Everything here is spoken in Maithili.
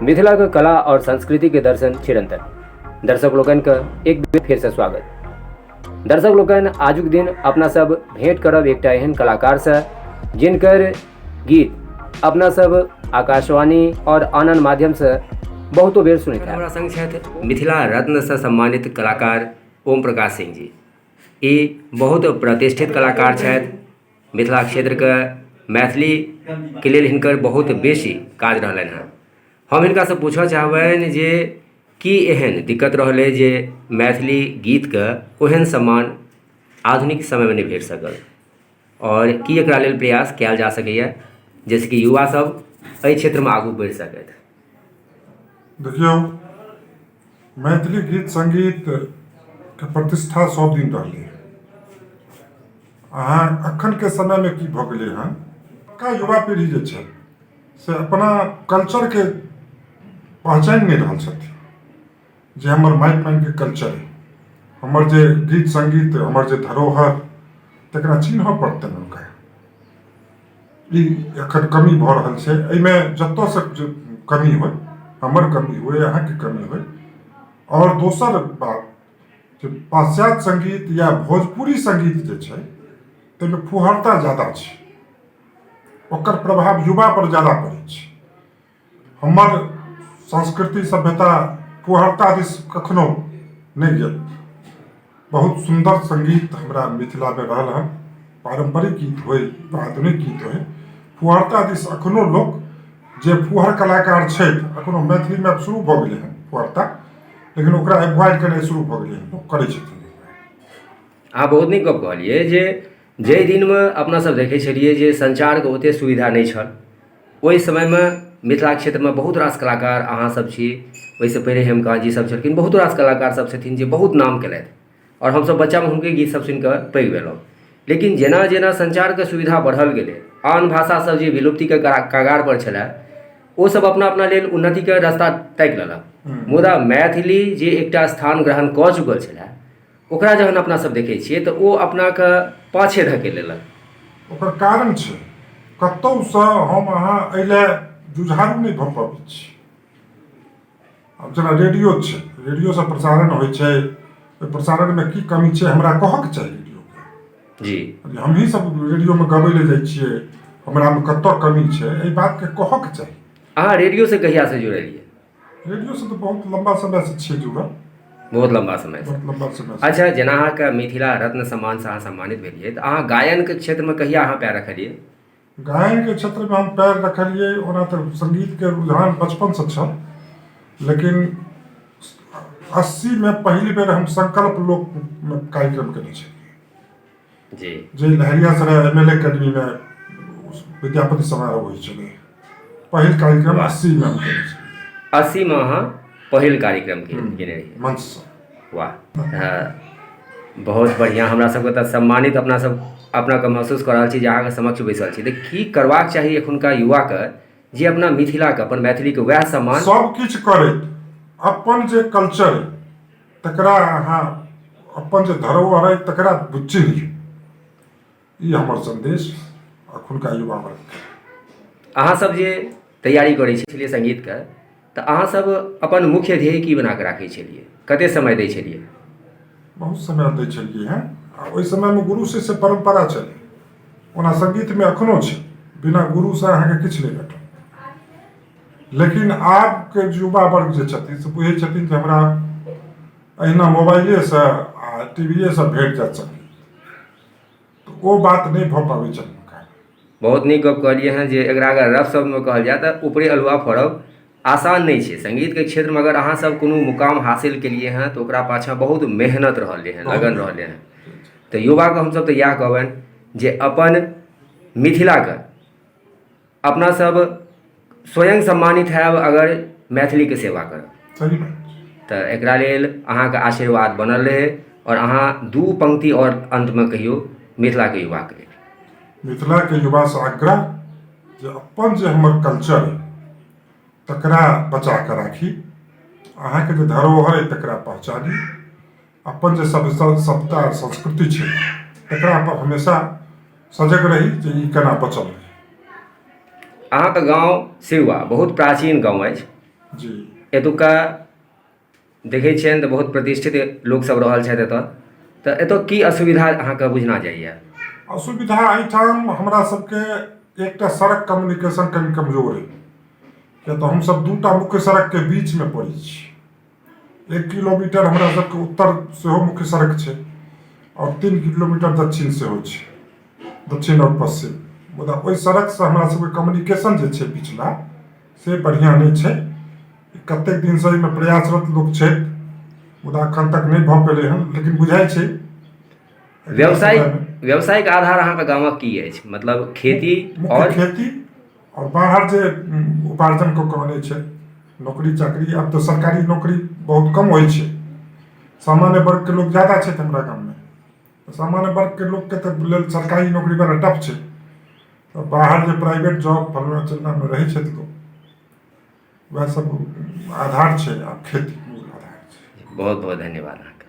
मिथिला के कला और संस्कृति के दर्शन चिरंतन। दर्शक लोकनि के एक बेर फेर से स्वागत। दर्शक लोकनि, आजुक दिन अपना सब भेंट करब एकटा एहन कलाकार से जिनकर गीत अपना सब आकाशवाणी और आन आन माध्यम से बहुतो बेर सुनैत। हमरा संग छथि मिथिला रत्न से सम्मानित कलाकार ओम प्रकाश सिंह जी। ई बहुत प्रतिष्ठित कलाकार छथि। मिथिला क्षेत्रके मैथिलीके लेल हिनकर बहुत बेसी काज रहलनि हेँ। हम हिनकासँ पूछऽ चाहबनि जे की एहन दिक्कत रहलै जे मैथिली गीतके ओहन सम्मान आधुनिक समयमे नहि भेट सकल आओर की एकरा लेल प्रयास कयल जा सकैए जाहिसँ कि युवासभ एहि क्षेत्रमे आगू बढ़ि सकथि? देखियौ, मैथिली गीत सङ्गीतके प्रतिष्ठा सभ दिन रहलै। अहाँ एखनके समयमे की भऽ गेलै हँ, का युवा पीढ़ी जे छै से अपना कल्चरके पहचानि नहि रहल छथिन जे हमर माटि पानिके कल्चर अइ, हमर जे गीत सङ्गीत, हमर जे धरोहर, तकरा चिन्हऽ पड़तनि हुनका। ई एखन कमी भऽ रहल छै। एहिमे जतऽसँ जे कमी होइ, हमर कमी होइ, अहाँके कमी होइ। आओर दोसर बात जे पाश्चात्य सङ्गीत या भोजपुरी सङ्गीत जे छै ताहिमे फुहरता ज्यादा छै, ओकर प्रभाव युवापर ज्यादा पड़ै छै। हमर संस्कृति सभ्यता फुहरता दिस कखनो नहि गेल। बहुत सुन्दर सङ्गीत हमरा मिथिलामे रहल हँ, पारम्परिक गीत होइ वा आधुनिक गीत होइ। फुहरता दिस एखनो लोक जे फुहर कलाकार छथि, एखनो मैथिलीमे आब शुरू भऽ गेलै हँ फुहरता, लेकिन ओकरा एवॉइड केनाइ शुरू भऽ गेलै हँ, लोक करै छथिन। अहाँ बहुत नीक गप कहलियै जे जाहि दिनमे अपनासभ देखै छलियै जे सञ्चारके ओतेक सुविधा नहि छल, ओहि समयमे मिथिला क्षेत्रमे बहुत रास कलाकार अहाँसभ छी, ओहिसँ पहिले हेमकान्त जी सभ छलखिन, बहुत रास कलाकारसभ छथिन जे बहुत नाम केलथि आओर हमसभ बच्चामे हुनके गीतसभ सुनि कऽ पैघ भेलहुँ। लेकिन जेना जेना सञ्चारके सुविधा बढ़ल गेलै, आन भाषासभ जे विलुप्तिके कगारपर छलए ओसभ अपना अपना लेल उन्नतिके रास्ता ताकि लेलक, मुदा मैथिली जे एकटा स्थान ग्रहण कऽ चुकल छलए ओकरा जहन अपना सब देखै छियै तऽ ओ अपनाके पाछे धकेल लेलक। ओकर कारण छै कतहुसँ हम अहाँ एहि लए जुझारू नहि भऽ पबै छी। आब जेना रेडियो छै, रेडियोसँ प्रसारण होइ छै, ओहि प्रसारणमे की कमी छै हमरा कहऽके चाही रेडियोके जी। हमही सब रेडियोमे गबै लए जाइ छियै, हमरामे कतऽ कमी छै एहि बातके कहऽके चाही। अहाँ रेडियोसँ कहियासँ जुड़लियै? रेडियोसँ तऽ बहुत लम्बा समयसँ छियै जुड़ल। बहुत लम्बा समय बहुत लम्बा समयसँ। अच्छा, जेना अहाँके मिथिला रत्न सम्मानसँ अहाँ सम्मानित भेलियै तऽ अहाँ गायनके क्षेत्रमे कहिया अहाँ पैर रखलियै? गायनके क्षेत्रमे हम पैर रखलियै, ओना तऽ सङ्गीतके रुझान बचपनसँ छल, लेकिन 80मे पहिल बेर हम संकल्प लोकमे कार्यक्रम केने छलियै जी जे लहेरियासराय एम एल एकेडमीमे विद्यापति समारोह होइ छलै। पहिल कार्यक्रम 80मे हम केने छलियै। 80मे अहाँ पहिल कार्यक्रम केने रहियै मंचसँ। वाह, बहुत बढ़िआँ। हमरा सबके तऽ सम्मानित अपना सब अपनाके महसूस कऽ रहल छी जे अहाँके समक्ष बैसल छी। तऽ की करबाक चाही एखुनका युवाके जे अपना मिथिलाके, अपन मैथिलीके वएह सम्मान सब किछु करैत अपन जे कल्चर अइ तकरा अहाँ अपन जे धरोहर अइ तकरा चिन्हियौ, ई हमर सन्देश एखुनका युवा वर्गके। अहाँ सब जे तैयारी करै छलियै सङ्गीतके तऽ अहाँ सब अपन मुख्य ध्येय की बना कऽ राखै छलियै, कते समय दै छलियै? बहुत समय दै छलियै हेँ आ ओहि समयमे गुरु शिष्य परम्परा छलै। ओना सङ्गीतमे एखनो छै, बिना गुरुसँ अहाँके किछु नहि भेटत, लेकिन आबके युवा वर्ग जे छथिन से बुझै छथिन जे हमरा एहिना मोबाइलेसँ आ टी वी एसँ भेट जायत सङ्गीत, तऽ ओ बात नहि भऽ पाबै छनि हुनका। बहुत नीक गप कहलियै हेँ जे एकरा अगर रफ शब्दमे कहल जाय तऽ ऊपरे अल्हुआ फोड़ब आसान नहि छै। सङ्गीतके क्षेत्रमे अगर अहाँसभ कोनो मुकाम हासिल केलियै हेँ तऽ ओकरा पाछाँ बहुत मेहनत रहलै हेँ, लगन रहलै हेँ। तऽ युवाके हमसभ तऽ इएह कहबनि जे अपन मिथिलाके अपनासभ स्वयं सम्मानित हैब अगर मैथिलीके सेवा करब। सही बात। तऽ एकरा लेल अहाँके आशीर्वाद बनल रहै आओर अहाँ दू पंक्ति आओर अन्तमे कहियौ मिथिलाके युवाके लेल। मिथिलाके युवासँ आग्रह जे अपन जे हमर कल्चर अइ तकरा बचा कऽ राखी, अहाँके जे धरोहर अइ तकरा पहचानी, अपन जे सभ्यता संस्कृति छै तकरा पर हमेशा सजग रही जे ई केना बचल रहै। अहाँके गाँव सिरुआ बहुत प्राचीन गाँव अछि। जी। एतुका देखै छियनि तऽ बहुत प्रतिष्ठित लोकसभ रहल छथि एतय, तऽ एतय की असुविधा अहाँके बुझना जाइए? असुविधा एहिठाम हमरा सबके एकटा सड़क कम्युनिकेशन कनि कमजोर अइ, किया तऽ हमसब दूटा मुख्य सड़कके बीचमे पड़ै छी। 1 किलोमीटर हमरा सबके उत्तर सेहो मुख्य सड़क छै आओर 3 किलोमीटर दक्षिण सेहो छै, दक्षिण आओर पश्चिम। मुदा ओहि सड़कसँ हमरा सबके कम्युनिकेशन जे छै पिछला से बढ़िआँ नहि छै। कतेक दिनसँ एहिमे प्रयासरत लोक छथि, मुदा एखन तक नहि भऽ पेलै हन, लेकिन बुझाइ छै। व्यावसायिक व्यावसायिक आधार अहाँके गामक की अछि? मतलब खेती? मुख्य आओर खेती आओर बाहर जे उपार्जन कऽ कऽ अनै छै, नौकरी चाकरी। आब तऽ सरकारी नौकरी बहुत कम होइ छै, सामान्य वर्गके लोक ज्यादा छथि हमरा गाममे। सामान्य वर्गके लोकके तऽ लेल सरकारी नौकरी बड़ा टफ छै, तऽ बाहर जे प्राइवेट जॉब फलना चिलनामे रहै छथि लोक, वएह सब आधार छै। आ खेती मूल आधार छै। बहुत बहुत धन्यवाद अहाँके।